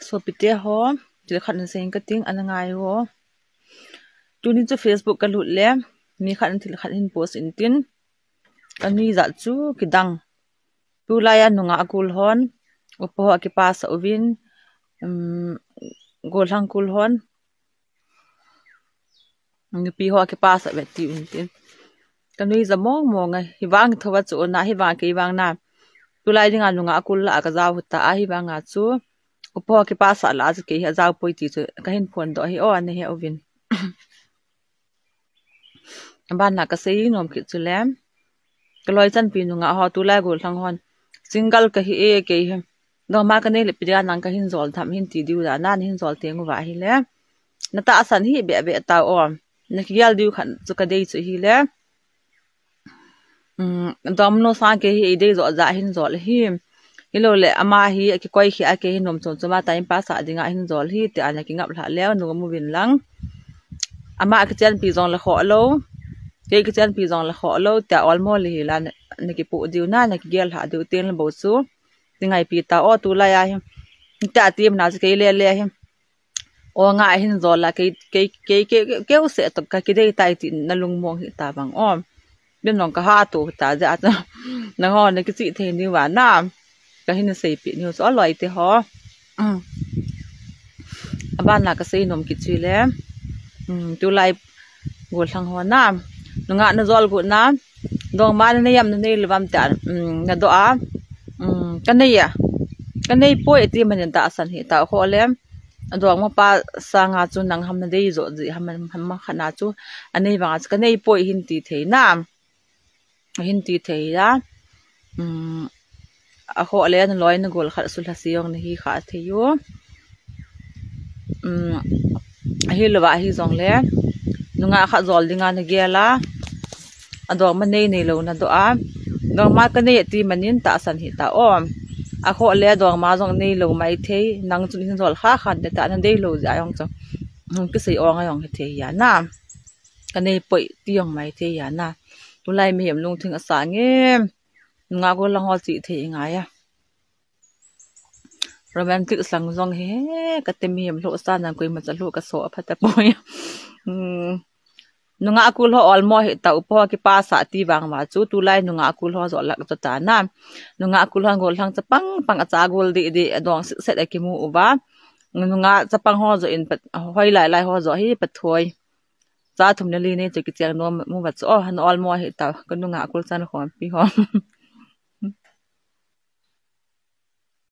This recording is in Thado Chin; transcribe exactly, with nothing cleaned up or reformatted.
Sopite ho, thil khat hin seiyin kating, ana ngai uvo. Tuni chu Facebook kalut le, mi khat in thil khat hin post in tin. Ka nuijat chu kidang. Tulai a nungah kul hon, upa ho akipasah uvin, um, gollhang kul hon, nupi ho akipasah ve ti un tin. Ka nuija mong mong a, hivang thova chu na, hivang kei vang na. Tulai dinga nungah kul la a kajao hita a, hivanga chu upa ho kipasah la a chu kei hi ajao poi ti chu kahin phondoh hi o, ana he uvin. Abana kasei nom kit chu le, kaloi chanpi nungah ho tulai gollhang hon, single kahi e kei hi. Dongma kanei le ipi dinga nang kahin jol tham hin ti diu dan a, nahin jol teng uva ahile, natahsan hih beh beh tao o. Nakigel diu khat chu kadei chu ahile, um, dongmanu sang kei hi eidei joh jeh a hin jol ahi. Hilou le ama hi akikoi khia a, kei hi nom chom chom a time pass a dinga hin jol ahi, tia nakingap lhah leu, nom uvin lang. Ama kichenpi jong le khoh lou, kei kichenpi jong le khoh lou, tia olmo le hi la na, nakipoh diu na, nakigel lhah diu, tin le bou chu. Ti ngaipi tao o, tulai a hi. Tia ti mana chu kei le le hi. O nga hin jol la, kei, kei, kei, kei, kei u se to kakidei tai ti nalung mong hita vang o. Bin nong kaha to ta ja ta. Nangho nakichih thei niu va na. Kahin seipeh niu chu aloi te ho. Um. Abana kasei nom kit chu le. Um, tulai gollhang ho na. Nungah najol gu na. Dongma nanei am nanei lou vam tia, um, nadoh a. Um, kanei a. Kanei poi ti manin tahsan hita kho le. Adongmapa sanga chu nang ham nadei joh ji ham, ham khat na chu. Anei vanga chu kanei poi hin ti thei na. Hin ti thei a. Um, akhoh le naloi nagol khat sulha se jong nahi kha thei u. Um, ahilou va ahi jong le, nungah khat jol dinga nagel a, adongma nei nei lou nadoh a, dongma kanei ati manin tahsan hita o. Akhoh le dongma jong nei lou mai thei, nang chun hin jol kha khan te ta nadei lou jeh a jong chu. Hung kisei ong a jong hi thei a na. Kanei poi ti jong mai thei a na. Tulai mihem lungthim asang e. Nungah gollhang ho chih thei ngai a. Romantic sang jong hi, kati mihem lhoh sa nang koima cha lhoh kaso apha tapoi. Hmm. Nungah kul ho olmo hita upa ho kipasah ti vang va chu tulai nungah kul ho joh lah chu ta na. Nungah kul ho gollhang chapang pang acha gol deh deh adong set set akimu uva. Nungah chapang ho joh in pat, hoilai lai ho joh hi pathoi. Cha thum le li nei chu kicheng nom uva chu o, ana olmo hita, ka nungah kul chan khompi ho.